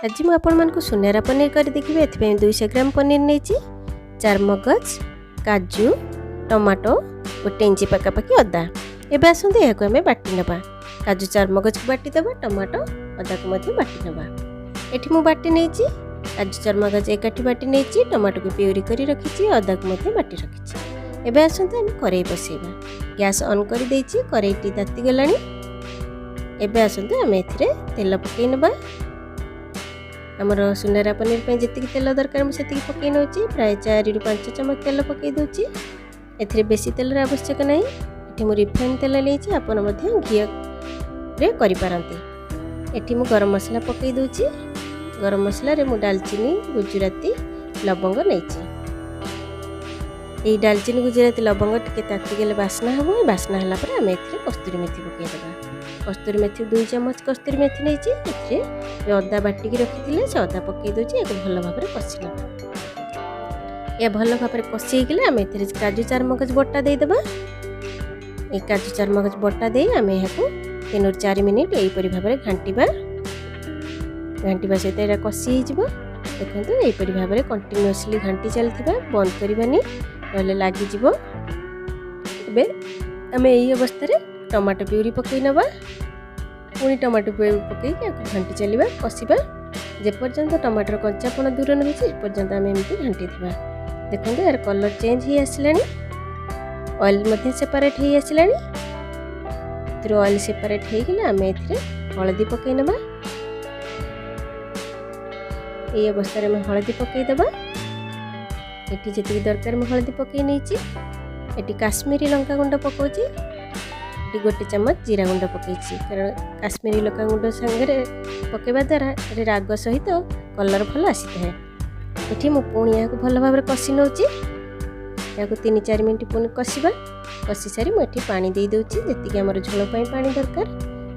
ଆଜି ମୁଁ ଆପଣମାନଙ୍କୁ ସୁନେରା ପନିର କରି ଦେଖିବି। ଏଥିପାଇଁ 200 ଗ୍ରାମ ପନିର ନେଇଛି, ଚାରମଗଜ, କାଜୁ, ଟମାଟୋ, 1 ଇଞ୍ଚ ପାଖାପାଖି ଅଦା। ଏବେ ଆସନ୍ତୁ, ଏହାକୁ ଆମେ ବାଟି ନେବା। କାଜୁ, ଚାରମଗଜକୁ ବାଟିଦେବା, ଟମାଟୋ, ଅଦାକୁ ମଧ୍ୟ ବାଟି ନେବା। ଏଠି ମୁଁ ବାଟି ନେଇଛି। କାଜୁ, ଚାରମଗଜ ଏକାଠି ବାଟି ନେଇଛି, ଟମାଟୋକୁ ପ୍ୟୁରି କରି ରଖିଛି, ଅଦାକୁ ମଧ୍ୟ ବାଟି ରଖିଛି। ଏବେ ଆସନ୍ତୁ, ଆମେ କରେଇ ବସେଇବା। ଗ୍ୟାସ୍ ଅନ୍ କରିଦେଇଛି, କରେଇଟି ତାତିଗଲାଣି। ଏବେ ଆସନ୍ତୁ, ଆମେ ଏଥିରେ ତେଲ ପକାଇ ନେବା। ଆମର ସୁନେରା ପନିର ପାଇଁ ଯେତିକି ତେଲ ଦରକାର, ମୁଁ ସେତିକି ପକାଇ ନେଉଛି। ପ୍ରାୟ 4ରୁ 5 ଚାମଚ ତେଲ ପକାଇ ଦେଉଛି। ଏଥିରେ ବେଶୀ ତେଲର ଆବଶ୍ୟକ ନାହିଁ। ଏଠି ମୁଁ ରିଫାଇନ୍ ତେଲ ନେଇଛି, ଆପଣ ମଧ୍ୟ ଘିଅରେ କରିପାରନ୍ତି। ଏଠି ମୁଁ ଗରମ ମସଲା ପକାଇ ଦେଉଛି। ଗରମ ମସଲାରେ ମୁଁ ଡାଲଚିନି, ଗୁଜୁରାତି, ଲବଙ୍ଗ ନେଇଛି। ଏଇ ଡାଲଚିନି, ଗୁଜୁରାତି, ଲବଙ୍ଗ ଟିକେ ତାତିଗଲେ ବାସ୍ନା ହେବ। ବାସ୍ନା ହେଲା ପରେ ଆମେ ଏଥିରେ କସ୍ତୁରୀ ମେଥି ପକାଇଦେବା। କସ୍ତୁରୀ ମେଥି, 2 ଚାମଚ କସ୍ତୁରୀ ମେଥି ନେଇଛି। ଏଥିରେ ଯେଉଁ ଅଦା ବାଟିକି ରଖିଥିଲେ, ସେ ଅଦା ପକାଇ ଦେଉଛି। ଏହାକୁ ଭଲ ଭାବରେ କଷି ନେବା। ଏହା ଭଲ ଭାବରେ କଷି ହେଇଗଲେ ଆମେ ଏଥିରେ କାଜୁ, ଚାରମଗଜ ବଟା ଦେଇଦେବା। ଏଇ କାଜୁ, ଚାରମଗଜ ବଟା ଦେଇ ଆମେ ଏହାକୁ 3ରୁ 4 ମିନିଟ୍ ଏହିପରି ଭାବରେ ଘାଣ୍ଟିବା। ଘାଣ୍ଟିବା ସହିତ ଏଇଟା କଷି ହେଇଯିବ। ଦେଖନ୍ତୁ, ଏହିପରି ଭାବରେ କଣ୍ଟିନ୍ୟୁଅସଲି ଘାଣ୍ଟି ଚାଲିଥିବା, ବନ୍ଦ କରିବାନି, ନହେଲେ ଲାଗିଯିବ। ଏବେ ଆମେ ଏଇ ଅବସ୍ଥାରେ ଟମାଟୋ ପ୍ୟୁରି ପକାଇ ନେବା। ପୁଣି ଟମାଟୋ ପ୍ୟୁରି ପକାଇକି ଆକୁ ଘାଣ୍ଟି ଚାଲିବା, କଷିବା। ଯେପର୍ଯ୍ୟନ୍ତ ଟମାଟୋର କଞ୍ଚାପଣ ଦୂର ନ ହେଇଛି, ସେପର୍ଯ୍ୟନ୍ତ ଆମେ ଏମିତି ଘାଣ୍ଟିଥିବା। ଦେଖନ୍ତୁ, ଏହାର କଲର୍ ଚେଞ୍ଜ ହେଇ ଆସିଲାଣି, ଅଏଲ୍ ମଧ୍ୟ ସେପାରେଟ୍ ହେଇ ଆସିଲାଣି। ଏଥିରୁ ଅଏଲ୍ ସେପାରେଟ୍ ହେଇଗଲେ ଆମେ ଏଥିରେ ହଳଦୀ ପକାଇ ନେବା। ଏଇ ଅବସ୍ଥାରେ ଆମେ ହଳଦୀ ପକାଇଦେବା। ଏଠି ଯେତିକି ଦରକାର ମୁଁ ହଳଦୀ ପକାଇ ନେଇଛି। ଏଠି କାଶ୍ମୀରୀ ଲଙ୍କା ଗୁଣ୍ଡ ପକାଉଛି। ଏଠି 1 ଚାମଚ ଜିରା ଗୁଣ୍ଡ ପକାଇଛି, କାରଣ କାଶ୍ମୀରୀ ଲଙ୍କା ଗୁଣ୍ଡ ସାଙ୍ଗରେ ପକାଇବା ଦ୍ୱାରା ଏଠି ରାଗ ସହିତ କଲର୍ ଭଲ ଆସିଥାଏ। ଏଠି ମୁଁ ପୁଣି ଏହାକୁ ଭଲ ଭାବରେ କଷି ନେଉଛି। ଏହାକୁ 3-4 ମିନିଟ୍ ପୁଣି କଷିବା। କଷି ସାରି ମୁଁ ଏଠି ପାଣି ଦେଇଦେଉଛି, ଯେତିକି ଆମର ଝୋଳ ପାଇଁ ପାଣି ଦରକାର।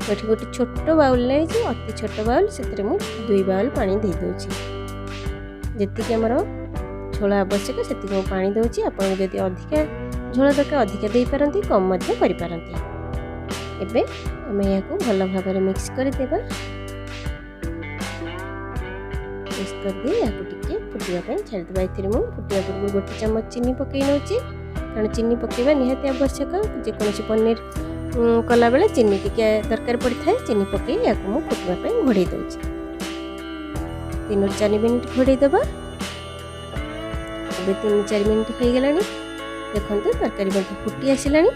ମୁଁ ଏଠି ଗୋଟେ ଛୋଟ ବାଉଲ୍ ନେଇଛି, ଅତି ଛୋଟ ବାଉଲ୍, ସେଥିରେ ମୁଁ 2 ବାଉଲ୍ ପାଣି ଦେଇଦେଉଛି। ଯେତିକି ଆମର ଝୋଳ ଆବଶ୍ୟକ, ସେତିକି ମୁଁ ପାଣି ଦେଉଛି। ଆପଣଙ୍କୁ ଯଦି ଅଧିକା ଝୋଳ ଦରକାର, ଅଧିକା ଦେଇପାରନ୍ତି, କମ୍ ମଧ୍ୟ କରିପାରନ୍ତି। ଏବେ ଆମେ ଏହାକୁ ଭଲ ଭାବରେ ମିକ୍ସ କରିଦେବା। ମିକ୍ସ କରିଦେଇ ଏହାକୁ ଟିକେ ଫୁଟିବା ପାଇଁ ଛାଡ଼ିଦେବା। ଏଥିରେ ମୁଁ ଫୁଟିବା ପୂର୍ବରୁ 1 ଚାମଚ ଚିନି ପକାଇ ନେଉଛି, କାରଣ ଚିନି ପକାଇବା ନିହାତି ଆବଶ୍ୟକ। ଯେକୌଣସି ପନିର କଲାବେଳେ ଚିନି ଟିକେ ଦରକାର ପଡ଼ିଥାଏ। ଚିନି ପକାଇ ଏହାକୁ ମୁଁ ଫୁଟିବା ପାଇଁ ଘୋଡ଼େଇ ଦେଉଛି। 3ରୁ 4 ମିନିଟ୍ ଘୋଡ଼େଇ ଦେବା। ଏବେ 3-4 ମିନିଟ୍ ହେଇଗଲାଣି। ଦେଖନ୍ତୁ, ତରକାରୀ ମଧ୍ୟ ଫୁଟି ଆସିଲାଣି।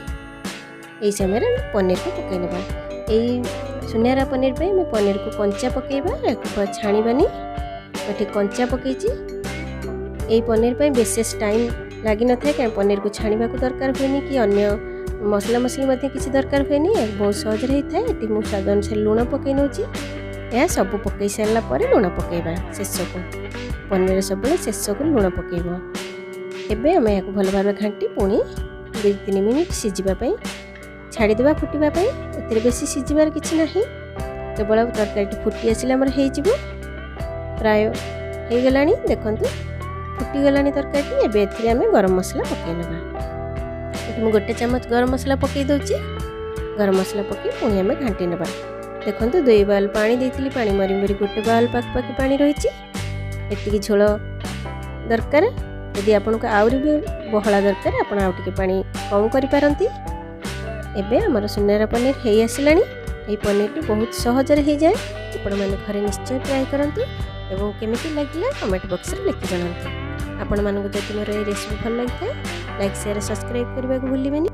ଏହି ସମୟରେ ଆମେ ପନିରକୁ ପକାଇ ନେବା। ଏଇ ସୁନେରା ପନିର ପାଇଁ ଆମେ ପନିରକୁ କଞ୍ଚା ପକାଇବା, ଏହାକୁ ଛାଣିବାନି। ଏଠି କଞ୍ଚା ପକାଇଛି। ଏଇ ପନିର ପାଇଁ ବିଶେଷ ଟାଇମ୍ ଲାଗିନଥାଏ, କାରଣ ପନିରକୁ ଛାଣିବାକୁ ଦରକାର ହୁଏନି କି ଅନ୍ୟ ମସଲା ମସଲି ମଧ୍ୟ କିଛି ଦରକାର ହୁଏନି। ବହୁତ ସହଜରେ ହେଇଥାଏ। ଏଠି ମୁଁ ସ୍ୱାଦ ଅନୁସାରେ ଲୁଣ ପକାଇ ନେଉଛି। ଏହା ସବୁ ପକାଇ ସାରିଲା ପରେ ଲୁଣ ପକାଇବା ଶେଷକୁ। ପନିର ସବୁବେଳେ ଶେଷକୁ ଲୁଣ ପକାଇବ। ଏବେ ଆମେ ଏହାକୁ ଭଲ ଭାବରେ ଘାଣ୍ଟି ପୁଣି 2-3 ମିନିଟ୍ ସିଝିବା ପାଇଁ ଛାଡ଼ିଦେବା, ଫୁଟିବା ପାଇଁ। ଏଥିରେ ବେଶୀ ସିଝିବାର କିଛି ନାହିଁ, କେବଳ ତରକାରୀଟି ଫୁଟି ଆସିଲେ ଆମର ହେଇଯିବ। ପ୍ରାୟ ହେଇଗଲାଣି। ଦେଖନ୍ତୁ, ଫୁଟିଗଲାଣି ତରକାରୀଟି। ଏବେ ଏଥିରେ ଆମେ ଗରମ ମସଲା ପକାଇ ନେବା। ଏଠି ମୁଁ 1 ଚାମଚ ଗରମ ମସଲା ପକାଇ ଦେଉଛି। ଗରମ ମସଲା ପକାଇ ପୁଣି ଆମେ ଘାଣ୍ଟି ନେବା। ଦେଖନ୍ତୁ, 2 ବାଉଲ୍ ପାଣି ଦେଇଥିଲି, ପାଣି ମରି ମରି 1 ବାଉଲ୍ ପାଖାପାଖି ପାଣି ରହିଛି। ଏତିକି ଝୋଳ ଦରକାର। ଯଦି ଆପଣଙ୍କୁ ଆହୁରି ବି ବହଳା ଦରକାର, ଆପଣ ଆଉ ଟିକେ ପାଣି କମ୍ କରିପାରନ୍ତି। ଏବେ ଆମର ସୁନେରା ପନିର ହେଇ ଆସିଲାଣି। ଏହି ପନିରଟି ବହୁତ ସହଜରେ ହେଇଯାଏ। ଆପଣମାନେ ଘରେ ନିଶ୍ଚୟ ଟ୍ରାଏ କରନ୍ତୁ ଏବଂ କେମିତି ଲାଗିଲା କମେଣ୍ଟ ବକ୍ସରେ ଲେଖି ଜଣାନ୍ତୁ। ଆପଣମାନଙ୍କୁ ଯଦି ମୋର ଏହି ରେସିପି ଭଲ ଲାଗିଥାଏ, ଲାଇକ୍, ସେୟାର, ସବସ୍କ୍ରାଇବ୍ କରିବାକୁ ଭୁଲିବେନି।